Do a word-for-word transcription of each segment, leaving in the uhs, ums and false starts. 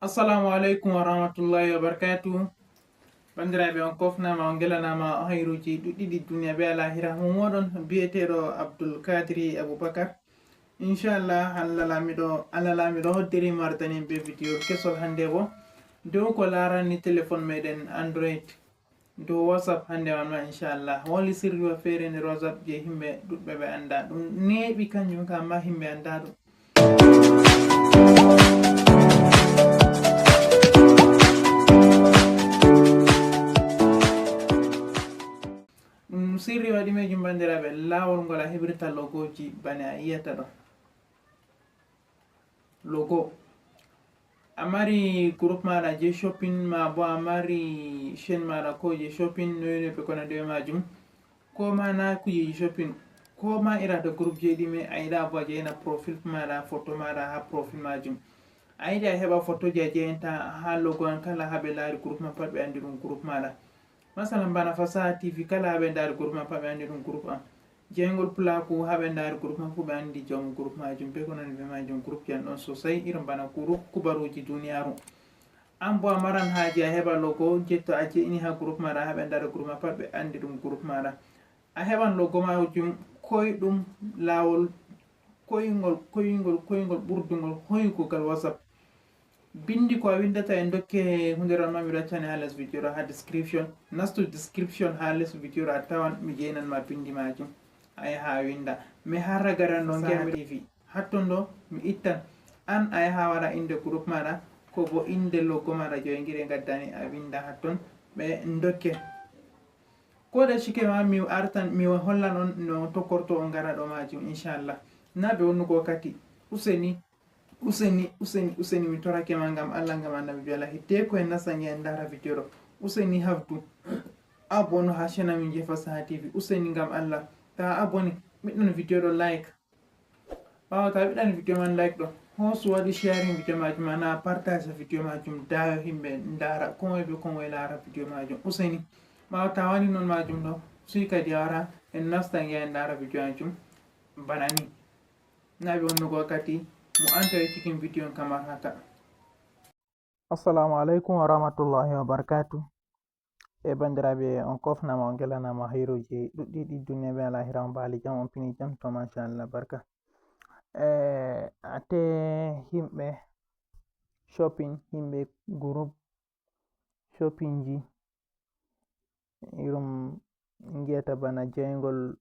Assalamu alaikum wa rahmatullahi wa barakatuh. Bandiraaɓe, on kofnama, on gelanama hayruji ɗuɗɗi ɗi duniya be alahira. Mo moɗon biyeteɗo Abdul Kadri Abubakar. Inshallah, Allah lamiɗo, Allah lamiɗo hoddiri mardanin be video kesol hande bo dow ko larani telefon meɗen Android. Dow WhatsApp hande man ma, inshallah. Holi sirriwa feere nder WhatsApp je himɓe ɗuɗɓe ɓe anda. Ɗum neeɓi kanjum ka, amma himɓe anda ɗum. Ɗum sirri waɗi majum, bandiraɓe, lawol ngol a heɓirta logoji bane a yiyata ɗo. Logo. A mari group maɗa je shopping, ma bo a mari chaîne maɗa ko je shopping, noy noy be ko nandi be majum. Ko ma na kujeji shopping, ko ma ira da group je ɗime a yiɗa bo a jeyna profil maɗa, photo maɗa ha profil majum. A yiɗi a heɓa photo je a jeyinta ha logo an, kala ha ɓe lari group man pat ɓe andi ɗum group maɗa. Masalan, bana Fasaha T V, kala ha ɓe ndari group man pat ɓe andi ɗum group am. Jeyngol Pulaku, ha ɓe ndari group man fu ɓe andi jom group majum be ko nandi be majum. Group jan ɗon sosai, irin bana kuru kubaruji duniyaru. An bo a maran haje a heɓa logo je to a je'ini ha group maɗa, ha ɓe ndara group ma pat ɓe andi ɗum group maɗa. A heɓan logo majum koyɗum, lawol koyngol, koyngol, koyngol ɓurdungol hoyugo gal WhatsApp. Bindi ko a windata e dokke hunde ran ma mi ɗo accani ha les video ɗo ha description. Nastu description ha les video ɗo a tawan mi jeynan ma bindi majum. A yaha a winda. Mi ha ragare no Fasaha ngemi T V. Hatton ɗo mi ittan. An a yaha a waɗa inde group maɗa ko bo inde logo maɗa joy ngire gaddani a winda hatton ɓe dokke. Ko da shike ma mi artan mi hollan on no tokkorto on ngara ɗo majum, inshallah. Na be wonnugo wakkati. Useni, useni, useni, useni, mi torake ma ngam Allah, ngam Annabi be Allah. Hiddeko en nasta nge en ndara video ɗo. Useni habdu. Abonne ha chaîne amin je Fasaha T V. Useni ngam Allah. Ta abonne, miɗɗon video ɗo like. Ɓawo ta wiɗani video man like ɗo. Hoosu waɗi sharing video majum, mana partage video majum, dayo himɓe ndara, ko moy be ko moy lara video majum. Useni. Ɓawo ta waɗi non majum ɗo, suy kadi a wara en nasta nge en ndara video majum. Bana ni. Na ɓe wonnugo wakkati mo an tawi cikin video on kamar haka. Assalamu alaikum wa rahmatullahi wa barakatuh. E bandiraɓe, on kofnama, on gelanama hayruji ɗuɗɗi ɗi duniya be alahira, on bali jam, on pini jam, to masha Allah, barka. E ate himɓe shopping, himɓe group shopping ji, irum ngiyata bana jeyngol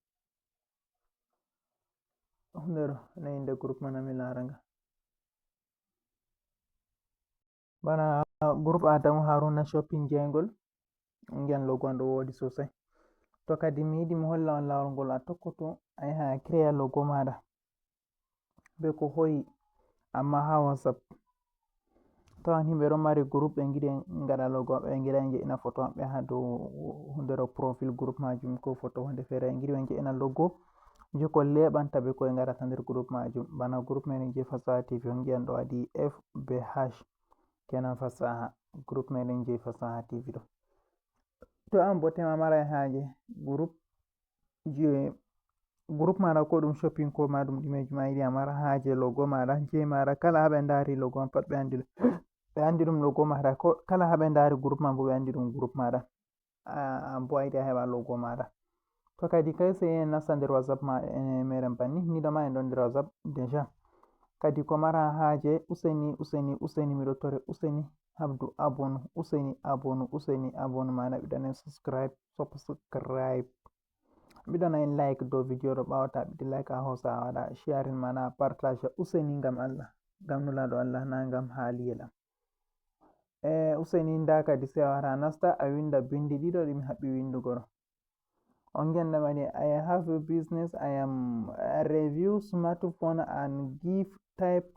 hunde ɗo, ne inde group man ami laranga. Bana group Adamu Haruna shopping jeyngol, ngiyan logo an ɗo wodi sosai. To kadi mi yiɗi mi holla on lawol ngol a tokkoto, a yaha a create logo maɗa. Be ko hoyi, amma ha WhatsApp. Tawan himɓe ɗon mari group ɓe ngiɗi ngaɗa logo maɓɓe, ɓe ngiɗa nge'ina photo maɓɓe ha dow hunde ɗo profil group majum ko photo hunde feere, ɓe ngiɗi ɓe nge'ina logo je ko leɓanta ɓe ko ɓe ngaɗata nder group majum. Bana group meɗen je Fasaha T V on ngiyan ɗo waɗi F B H, kenan Fasaha, group meɗen je Fasaha T V ɗo. To an bo tema maray haje group je group maɗa ko ɗum shopping ko ma ɗum ɗimeji ma yiɗi a mara haje logo maɗa je maɗa kala ha ɓe ndari logo ma pat ɓe andi ɓe andi ɗum logo maɗa ko kala ha ɓe ndari group ma bo ɓe andi ɗum group maɗa. An bo a yiɗi a heɓa logo maɗa. To kadi kay sey en nasta nder WhatsApp ma e meɗen banni ni ɗo ma en ɗon nder WhatsApp déjà. Kadi ko mara haje useni useni useni miɗo tore useni habdu abonne useni abonne useni abonne mana ɓiɗɗanen subscribe subscribe. Mbiɗana en like dow video ɗo ɓawata ɓiɗi like a hosa a waɗa sharing mana partage useni ngam Allah ngam nulaɗo Allah na ngam haliyel am. E useni nda kadi sey a wara a nasta a winda bindi ɗiɗo ɗi mi haɓɓi windugo ɗo. On ngiyan ɗo mari I have a business, I am a review smartphone and give type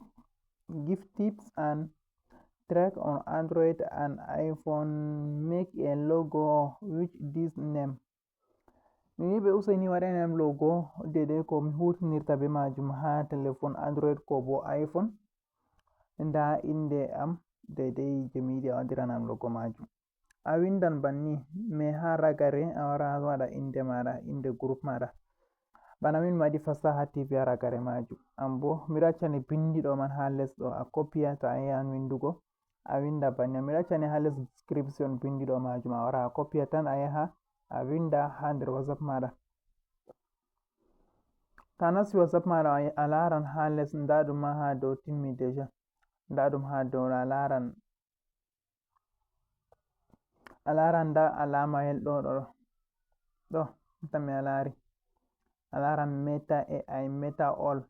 give tips and track on Android and iPhone, make a logo with this name. Mi wi'i ɓe useni waɗanam logo dedei ko mi hutinirta be majum ha telefon Android ko bo iPhone. Nda inde am dedei je mi yiɗi a waɗiranam logo majum. A windan banni, me ha ragare a wara a waɗa inde maɗa, inde group maɗa. Bana min mi waɗi Fasaha T V ha ragare majum. An bo miɗo accani bindi ɗo man ha les ɗo a kopiya to a yahan windugo. A winda banni. Mi ɗaccani haa les description bindiɗo maajum. A wara a kopiya tan, a yaha a winda haa nder WhatsApp maaɗa. To a nasti WhatsApp maaɗa, a, a laaran haa les, ndaa ɗum ma haa dow timmi déjà. Ndaa ɗum haa dow, a laaran, a laaran ndaa alaamayel ɗo, ɗo, ɗo. Ɗo, tan mi a laari. A laaran Meta A I, Meta All.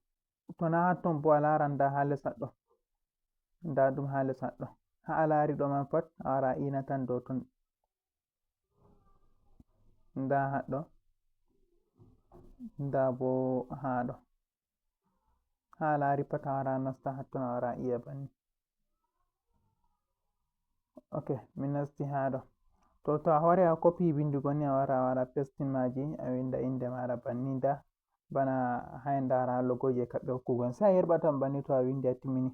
To na haa ton boo a laaran ndaa haa les ɗo. Ndaa ɗum haa les ɗo. Haa a laari ɗo man pat, a wara a iina tan dow ton. Ndaa haa ɗo. Ndaa boo haa ɗo. Haa a laari pat a wara a nasta haa ton a wara a iya banni. Ok, mi nasti haa ɗo. To, to a hoore a kopi bindigo ni a wara a wara pestin maaji a winda innde maaɗa banni ndaa. Bana haa en ndaara logooji e kaɓɓe hokkugo en. Sey a yerɓa tan banni to a windi a timmini.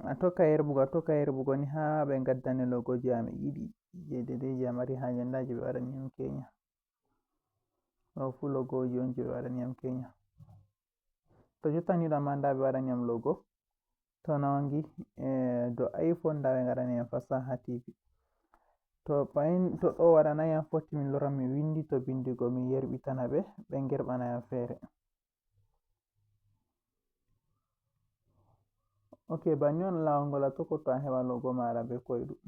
A tokka yerɓugo, a tokka yerɓugo ni haa ɓe ngaddane logooji am ɗiɗi je deydey je a mari haaje ndaa je ɓe waɗani yam Kenya. Ɗo fuu logooji on je ɓe waɗani yam Kenya. To jottani ɗo amma ndaa ɓe waɗani yam logo. To nangi, eh, dow iPhone ndaa ɓe ngaɗani yam Fasaha T V. To ɓayin, to ɗo waɗana yam fotti min lora mi windi to bindigo mi yerɓitana ɓe, ɓe ngerɓana yam feere. Ok, banni on laawol ngol a tokkoto a heɓa logo maaɗa bee koyɗum.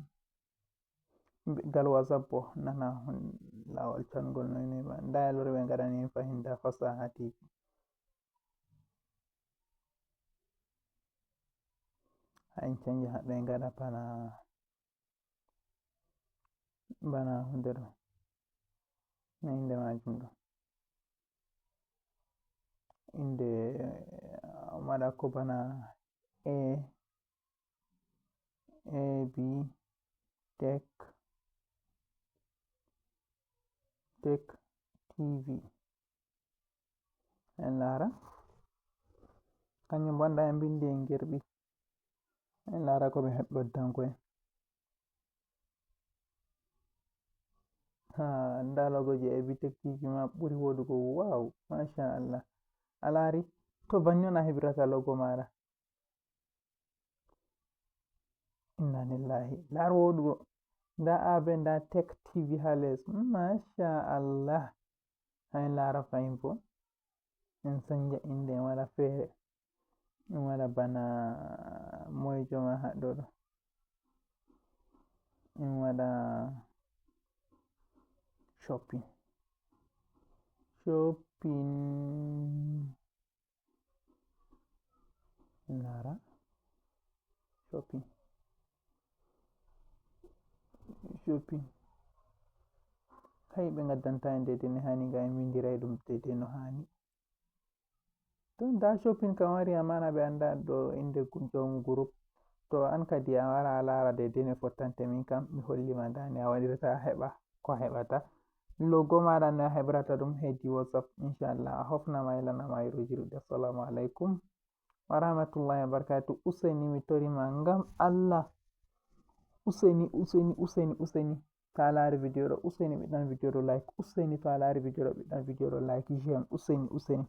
Gal WhatsApp bo nana hun-, laawol cangol noy noy ba. Ndaa e lori ɓe ngaɗani fahin ndaa Fasaha T V. Haa en canja haa ɓe ngaɗa bana, bana hunde ɗo. No innde maajum ɗo? Innde, eh, waɗa ko bana A, A B Tech, Tech T V. En laara. Kanjum bo ndaa en mbindi en ngerɓi. En laara ko ɓe heɓi waddango en. Haa, ndaa logo je A B Tech T V ma ɓuri woɗugo. Waaw, masha Allah. A laari? To banni on a heɓirata logo maaɗa. Inna lillahi. Laar woɗugo. Ndaa A B, ndaa Tech T V haa les. Masha Allah. Haa en laara fahin bo. En sanja innde, en waɗa feere. En waɗa bana moyjo ma haa ɗo ɗo. En waɗa shopping. Shopping. En laara. Shopping. Shopping. Hay ɓe ngaddanta en deydey no haani, ngam en windiray ɗum deydey no haani. To ndaa shopping kam wari, amaana ɓe anndaa ɗo innde gu-, joomu group. To an kadi a wara a laara deydey no fottante min kam, mi holli ma ndaa ni a waɗirta a heɓa ko a heɓata. Logo maaɗa no a heɓrata ɗum hedi WhatsApp, inchallah. A hofna ma, a yelana ma yeruuji ɗuɗɗi. Assalamu alaikum wa rahmatullahi wa barakatuh. Useni, mi tori ma ngam Allah. Useni, useni, useni, useni. To a laari video ɗo, useni ɓiɗɗan video ɗo like. Useni to a laari video ɗo, ɓiɗɗan video ɗo like, j'aime. Useni, useni.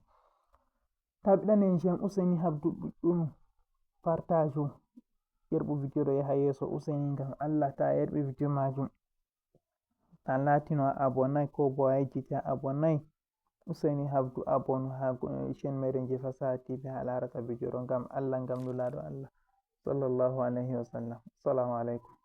To a ɓiɗɗan en j'aime, useni habdu ɗuɗɗum. Partage. Yerɓu video ɗo yaha yeeso, useni ngam Allah. To a yerɓi video maajum, to a laatino a abonnay ko bo a yejjiti a abonnay, useni habdu abonne haa go-, chaîne meɗen je Fasaha T V haa laarata video ɗo ngam Allah, ngam Nulaaɗo Allah, sallallahu alayhi wa sallam. Assalamu alaikum.